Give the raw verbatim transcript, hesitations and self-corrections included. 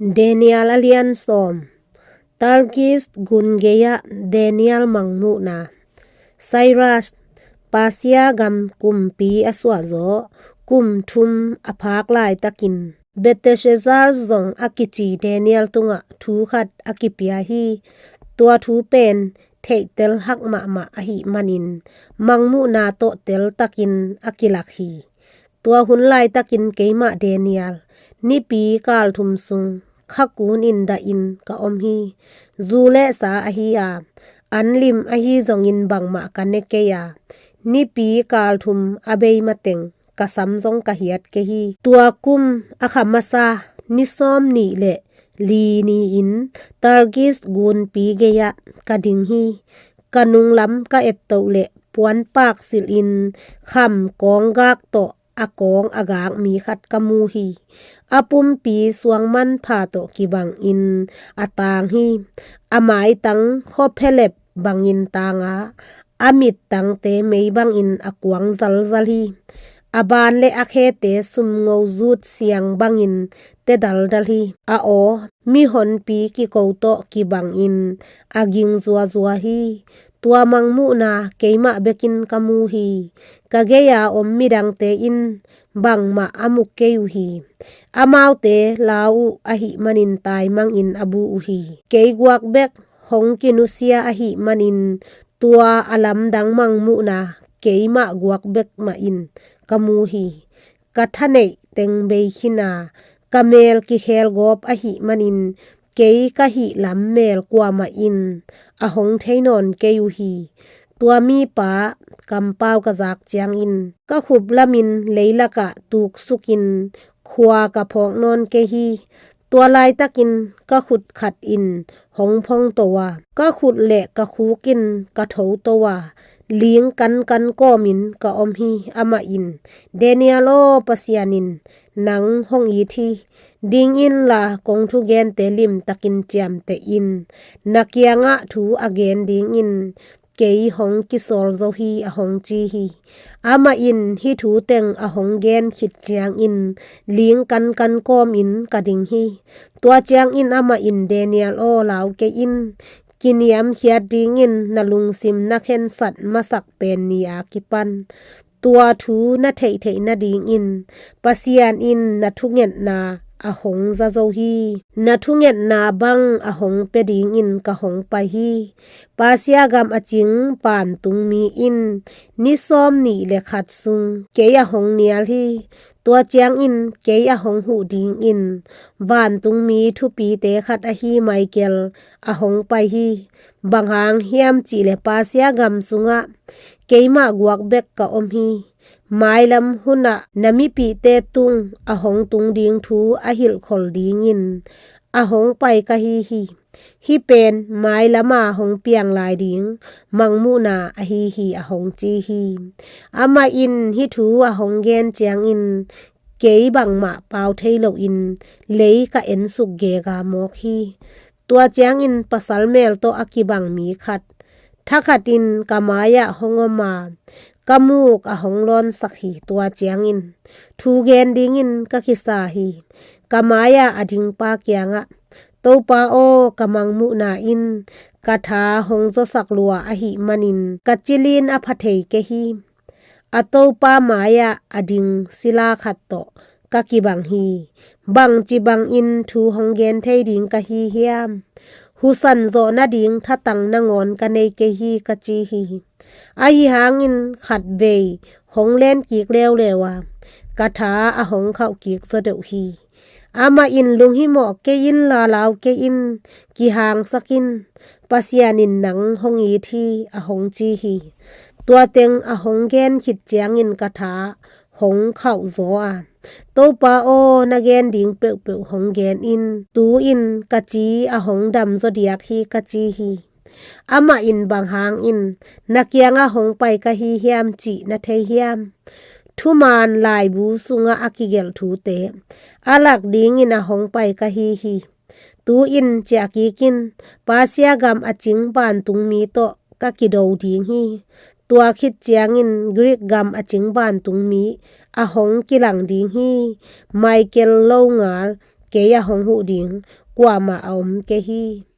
Daniel a lian sawm. Tarkis gun gei-ah Daniel mangmuhna. Cyrus, Persia gam kumpi a suahzawh kum thum a phak laitakin Belteshazzar zong a kici Daniel tungah thu khat a kipia hi. Tua thu pen theihtel hak mahmah ahih manin mangmuhna tawh teltakin a kilak hi. Tua hun laitakin keimah Daniel nipi kal thum sung kha kunin dahin ka om hi. Zu le sa ahi a, anlim ahi zongin bangmah ka ne kei a, nipi kal thum a bei mateng ka sam zong ka hiat kei hi. Tua kum a kha masa ni sawm nih le li ni-in Tarkis gunpi gei-ah ka ding hi. Ka nunglam ka eptoh le puanpak silhin kham kawnggak tawh a kawng a gak mi khat ka mu hi. A pumpi suang manpha tawh kibangin a tang hi. A maitang khuaphelep bangin tang a, a mittangte mei bangin a kuang zalzal hi. A ban le a khete sumngo zut siang bangin te daldal hi. A aw mihonpi kiko tawh kibangin a ging zuazua hi. Tua mangmuhna keimah bekin ka mu hi. Ka gei-a om midangte in bangmah a mu kei uh hi. Amaute lau uh ahih manin taimangin a bu uh hi. Kei guak bek hong kinusia ahih manin tua a lamdang mangmuhna keimah guak bek mahin ka mu hi. Ka thaneih teng bei khin a, ka mel kikhel gawp ahih manin kei ka hih lam mel kuamah in a hong thei nawn kei uh hi. Tua mipa kampau ka zak ciangin ka khup lamin leilakah tuksukin khua ka phawk nawn kei hi. Tua laitakin ka khut khat in hong phongto a, ka khut le ka khuk in ka thoto a, ling kankan kawmin ka om hi. Amah in, Daniel aw, Pasian in nang hong it hi. Ding inla kong thugente limtakin ciamteh in. Na kiangah thu a gen dingin kei hong kisawl zo hi, a hong ci hi. Amah in hih thu teng a hong gen khit ciangin ling kankan kawmin ka ding hi. Tua ciangin amah in, Daniel aw, lau kei in. Kiniamkhiat dingin na lungsim na khensat masak pen ni a kipan tua thu na theihtheih nadingin Pasian in na thungetna a hong za zo hi. Na thungetna bang a hong pia dingin ka hong pai hi. Persia gam a cing vantung mi in ni sawm nih le khat sung kei a hong nial hi. Tua ciangin kei a hong huh dingin vantung mi thupite khat ahi Michael a hong pai hi. Bang hang hiam cihleh Persia gam sungah keimah guak bek ka om hi. Mailam hunah na mipihte tung a hong tung ding thu a hilhkhol dingin a hong pai ka hi hi. Hih pen mailam a hong piang lai ding mangmuhna ahi hi, a hong ci hi. Amah in hih thu a hong gen ciangin kei bangmah pau thei loin lei ka ensuk gega mawk hi. Tua ciangin pasal mel tawh a kibang mi khat thakhatin ka mai-ah hong om a, ka muk a hong lawnsak hi. Tua ciangin thu gen dingin ka kisa hi. Ka mai-ah a dingpa kiangah, Topa aw, ka mangmuhna in ka tha hong zawsak lua ahih manin ka cilin a pha thei kei hi. A topa mai-ah a ding sila khat tawh ka kibang hi. Bangci bangin thu hong gen thei ding ka hi hiam? Husan zawh nading thatang nangawn ka nei kei hi, ka ci hi. Ahi hangin khatvei hong len kik leuleu a, ka tha a hong khauh kik zaw deuh hi. Amah in, lunghimawh kei inla, lau kei in, kihangsak in, Pasian in nang hong it hi, a hong ci hi. Tua teng a hong gen khit ciangin ka tha hong khauh zaw a, Topa aw, na gen ding peuhpeuh hong gen in, tu-in ka ci a hong dam zaw diak hi, ka ci hi. Amah in, bang hangin na kiangah hong pai ka hi hiam cih na thei hiam? Thuman laibu sungah a kigelh thute a lak dingin a hong pai ka hi hi. Tu-in ciah kik in, Persia gam a cing vantung mi tawh ka kido ding hi. Tua khit ciangin Greek gam a cing vantung mi a hong kilang ding hi. Michael lo ngal kei a hong huh ding kuamah a om kei hi.